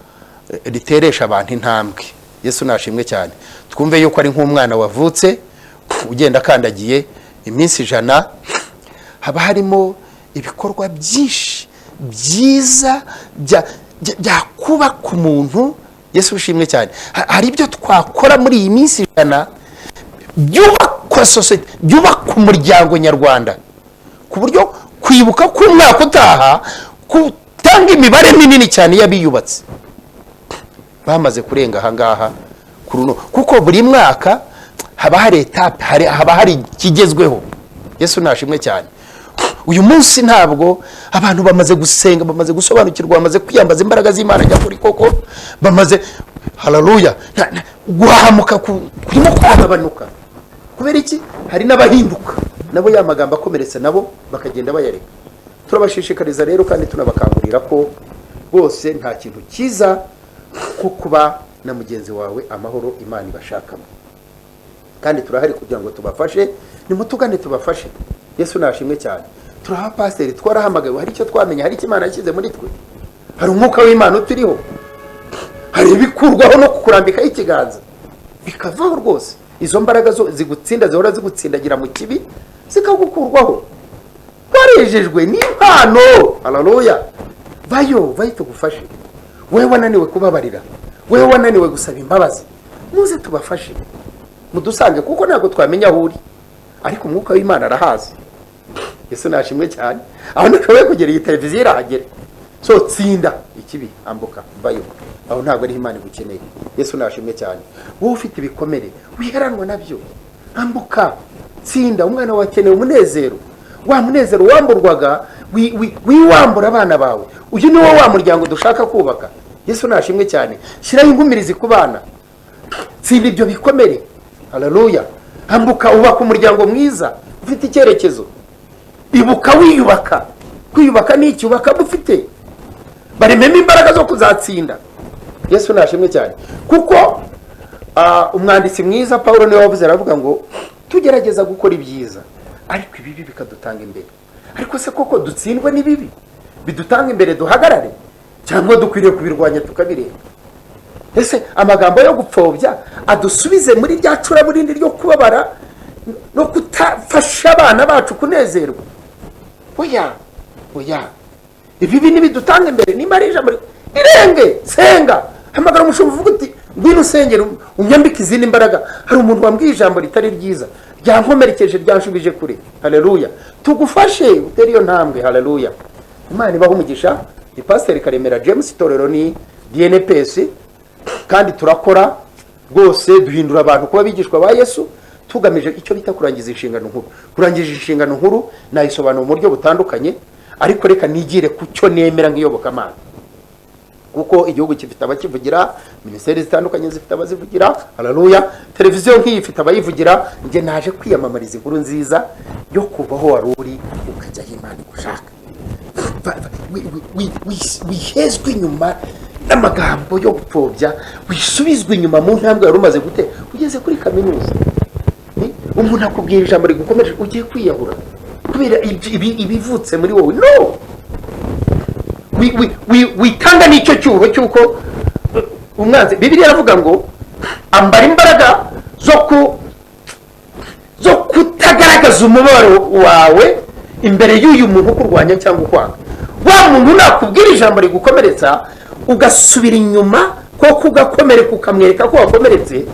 riteresha abantu intambwe. Yesu nashimwe cyane. Twumve yuko ari nk'umwana wavutse ugenda akandagiye. Iminsi 100 haba harimo ibikorwa byinshi byiza byakubaka umuntu. Yesu ushimwe cyane. Hari ibyo twakora muri iyi minsi 100 byubaka sosiyete, byubaka umuryango nyarwanda, ku buryo kwibuka k'umwaka utaha gutanga imibare minini cyane y'abiyubatse bamaze kurenga ahangaha kuri uno, kuko buri mwaka haba hari étape, haba hari ikigezweho. Yesu nashimwe cyane. Uyu munsi ntabwo abantu bamaze gusenga, bamaze gusobanukirwa, bamaze kwiyambaza imbaraga z'Imana nyakuri koko, bamaze, haleluya, guhahamuka kurimo kwagabanuka. Kubera iki? Hari n'abahinduka nabo, ya magambo akomeretse nabo bakagenda bayareka. Turabashishikariza rero kandi tunabakangurira ko bose nta kintu cyiza nko kuba na mugenzi wawe amahoro Imana ibashakamo, kandi turahari kugira ngo tubafashe. Nimutugane tubafashe. Yesu nashimwe cyane. Turi abapasiteri, twarahamagawe, hari icyo twamenye, hari icyo Imana yashyize muri twe, hari umwuka w'Imana uturiho, hari ibikurwaho no kukurambikaho ikiganza bikavaho rwose. Izo mbaraga zo zigutsinda, zihora zigutsindagira mu kibi, zikagukurwaho. Warejejwe n'impano, haleluya. Vayo, vayo tugufashe. Wowe wananiwe kubabarira, wowe wananiwe gusaba imbabazi, muze tubafashe, mudusange, kuko ntabwo twamenya aho uri, ariko umwuka w'Imana arahazi. Yesu nashimwe cyane. Aho ntashoboye kugera, iyi televiziyo irahagera. So tsinda ikibi, ambuka, vayo aho, ntabwo ariho Imana igukeneye. Yesu nashimwe cyane. Wowe ufite ibikomere, wiheranwa nabyo, ambuka, tsinda. Umwana wawe akeneye umunezero, wa munezero wamburwaga, wiwambura abana bawe. Uyu ni wo wa muryango dushaka kubaka. Yesu nashimwe cyane. Shyiraho inkumirizi ku bana, tsinda ibyo bikomere, haleluya. Ambuka, ubaka umuryango mwiza ufite icyerekezo. Ibuka wiyubaka. Kwiyubaka ni iki? Ubaka ufite barememo imbaraga zo kuzatsinda. Yesu nashimwe cyane. Kuko umwanditsi mwiza Paul niwe wavuze, aravuga ngo tugerageza gukora ibyiza ariko ibibi bikadutanga imbere. Ariko se koko dutsindwe n'ibibi bidutanga imbere duhagarare, cyangwa dukwiriye kubirwanya tukabireba? Ese amagambo yo gupfobya adusubize muri rya curaburindi ryo kubabara no kutafasha abana bacu kunezerwa? Oya, oya, ibibi ntibidutanga imbere. Nimba ari ijambo irenge, senga, hamagara umushumba, uvuga uti ngwino usengere, unyambike izindi mbaraga. Hari umuntu wambwiye ijambo ritari ryiza, ryankomerekeje, ryanshubije kure. Haleluya. Tugufashe utere iyo ntambwe. Haleluya. Imana ibahe umugisha. Ni Pasiteri Karemera James, itorero ni DNPS, kandi turakora rwose, duhindura abantu kuba abigishwa ba Yesu, tugamije icyo bita kurangiza inshingano nkuru. Kurangiza inshingano nkuru nayisobanura mu buryo butandukanye, ariko reka nigire ku cyo nemera nk'iyobokamana, kuko igihugu gifite abakivugira, minisiteri zitandukanye zifite abazivugira, haleluya, televiziyo nk'iyi ifite abayivugira. Njye naje kwiyamamariza inkuru nziza yo kuva aho wari uri ukajya aho Imana igushaka. Wihezwe inyuma n'amagambo yo gupfobya, wisubizwe inyuma mu ntambwe wari umaze gutera ugeze kuri kaminuza. Umuntu akubwira ijambo rigukomeje, ugiye kwiyahura kubera ibivutse muri wowe. No witanga n'icyo cyuho cy'uko umwanzi. Bibiliya iravuga ngo ambara imbaraga zo kutagaragaza umubabaro wawe imbere y'uyu muntu ukurwanya cyangwa ukwanga. Wa muntu nakubwira ijambo rigukomeretsa ugasubira inyuma koko ugakomereka, ukamwereka ko wakomeretse,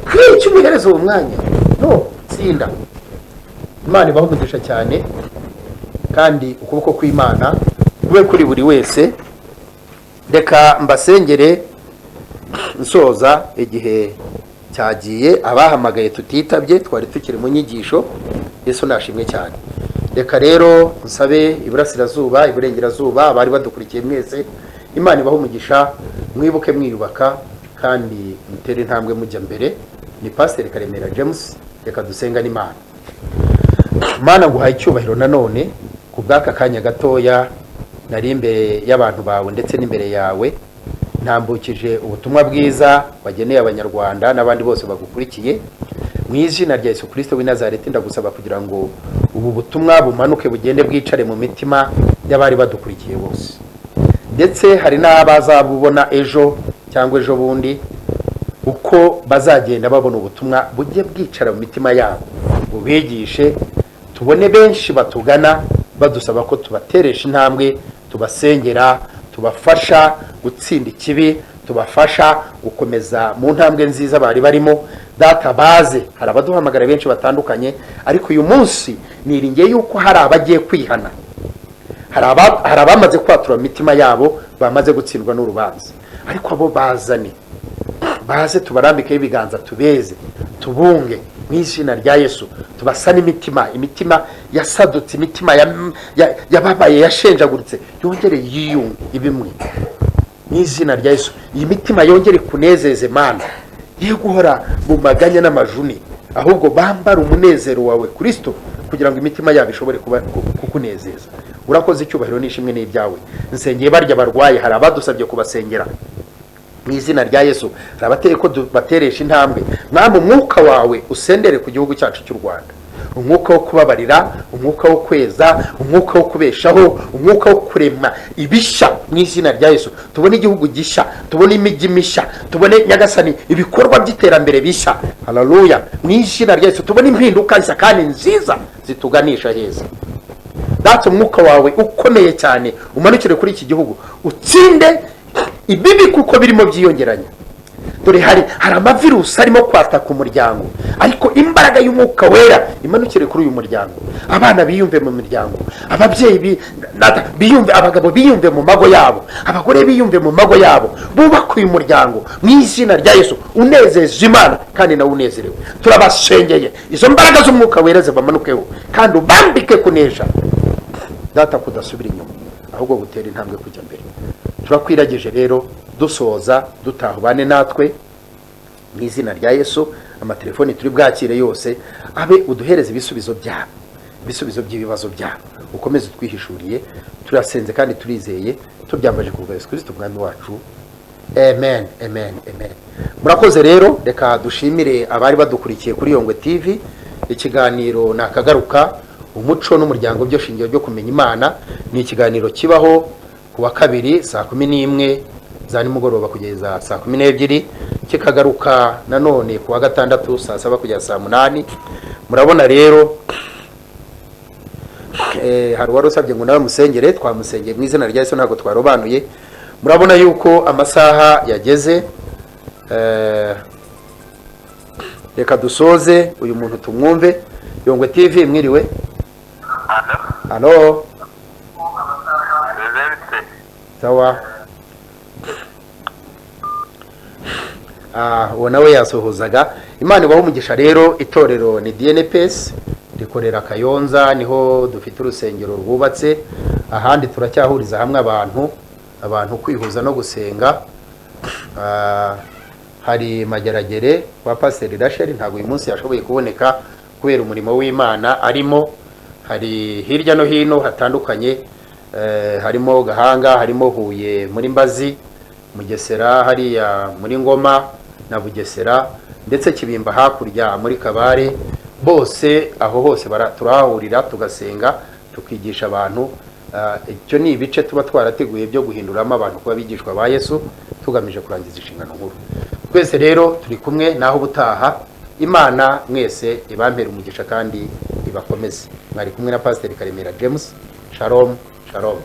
kubera icyo umuhereza uwo mwanya? No tsinda. Imana ibahe umugisha cyane, kandi ukuboko kw'Imana kube kuri buri wese. Reka mbasengere nsoza, igihe cyagiye. Abahamagaye tutitabye, twari tukiri mu nyigisho. Yesu nashimwe cyane. Reka rero nsabe iburasirazuba, iburengerazuba, abari badukurikiye mwese. Imana ibahe umugisha, mwibuke mwiyubaka kandi mutere intambwe mujya mbere. Ni Pasiteri Karemera James. Reka dusenga n'Imana. Mana, nguhaye icyubahiro nanone ku bw'aka kanya gatoya nari imbere y'abantu bawe ndetse n'imbere yawe, ntambukije ubutumwa bwiza wageneye Abanyarwanda n'abandi bose bagukurikiye. Mu izina rya Yesu Kirisito w'i Nazareti, ndagusaba kugira ngo ubu butumwa bumanuke, bugende bwicare mu mitima y'abari badukurikiye bose, ndetse hari n'abazabubona ejo cyangwa ejo bundi. Uko bazagenda babona ubutumwa, bujye bwicara mu mitima yabo, bubigishe. Tubone benshi batugana badusaba ko tubateresha intambwe, tubasengera, tubafasha gutsinda ikibi, tubafasha gukomeza mu ntambwe nziza bari barimo. Data, baze. Hari abaduhamagara benshi batandukanye, ariko uyu munsi niringiye yuko hari abagiye kwihana, hari abamaze kwatura mu mitima yabo, bamaze gutsindwa n'urubanza. Ariko abo bazane, baze tubarambikeho ibiganza, tubeze, tubunge mu izina rya Yesu, tubasane imitima, imitima yasadutse, imitima yababaye, yashenjaguritse, yongere yiyunge ibimwe mu izina rya Yesu. Iyi mitima yongere kunezeze Mana, ye guhora mu maganya n'amajuni, ahubwo bambara umunezero wawe Kristo, kugira ngo imitima yabo ishobore kuba kukunezeza. Urakoze, icyubahiro n'ishimwe n'ibyawe. Nsengeye barya barwaye, hari abadusabye kubasengera mu izina rya Yesu, hari abateye ko bateresha intambwe. Mwami, umwuka wawe usendere ku gihugu cyacu cy'u Rwanda, umwuka wo kubabarira, umwuka wo kweza, umwuka wo kubeshaho, umwuka wo kurema ibishya mu izina rya Yesu. Tubone igihugu gishya, tubone imijyi mishya, tubone, Nyagasani, ibikorwa by'iterambere bishya. Haleluya! Mu izina rya Yesu tubone impinduka nshya kandi nziza zituganisha heza. Data, umwuka wawe ukomeye cyane umanukire kuri iki gihugu, utsinde ibibi kuko birimo byiyongeranya. Dore hari amavirusi arimo kwataka umuryango, ariko imbaraga y'Umwuka Wera imanukire kuri uyu muryango. Abana biyumve mu miryango, ababyeyi biyumve, abagabo biyumve mu mago yabo, abagore biyumve mu mago yabo, bubake uyu muryango mu izina rya Yesu, unezeza Imana kandi nawe unezerewe. Turabasengeye, izo mbaraga z'Umwuka Wera zibamanukeho kandi ubambike kunesha. Data, kudasubira inyuma ahubwo gutera intambwe kujya mbere. Turakwiragije rero, dusoza, dutaha, ubane natwe mu izina rya Yesu. Amatelefoni turi bwakire yose abe uduhereze ibisubizo byabo, ibisubizo by'ibibazo byabo, ukomeze utwihishuriye. Turasenze kandi turizeye, tubyambaje ku bwa Yesu Kristo Umwami wacu. Amen, amen, amen. Murakoze rero. Reka dushimire abari badukurikiye kuri Yongwe TV. Ikiganiro ni Akagaruka, umuco n'umuryango byo shingiro byo kumenya Imana. Ni ikiganiro kibaho ku wa kabiri saa 11 za nimugoroba kugeza saa 12, kikagaruka nanone ku wa gatandatu saa 7 kugeza saa 8. Murabona rero, hari uwari usabye ngo nawe musengere, twamusengeye mu izina rya Yesu, ntabwo twarobanuye. Murabona yuko amasaha yageze. Reka dusoze, uyu muntu tumwumve. Yongwe TV, mwiriwe? Alo, alo. Bimeze bite? Sawa. Uwo nawe yasuhuzaga. Imana ibahe umugisha rero. Itorero ni DNPS, rikorera Kayonza, niho dufite urusengero rwubatse. Ahandi turacyahuriza hamwe abantu kwihuza no gusenga. Hari Mageragere kwa Pasiteri Rachel, ntabwo uyu munsi yashoboye kuboneka kubera umurimo w'Imana arimo. Hari hirya no hino hatandukanye, harimo Gahanga, harimo Huye muri Mbazi, Mugesera hariya muri Ngoma na Bugesera, ndetse Kibimba hakurya muri Kabare. Bose aho hose turahahurira, tugasenga, tukigisha abantu. Icyo ni ibice tuba twarateguye byo guhinduramo abantu kuba abigishwa ba Yesu, tugamije kurangiza inshingano nkuru. Twese rero turi kumwe naho ubutaha. Imana mwese ibampere umugisha kandi ibakomeze. Mwari kumwe na Pasiteri Karemera James. Shalom, shalom.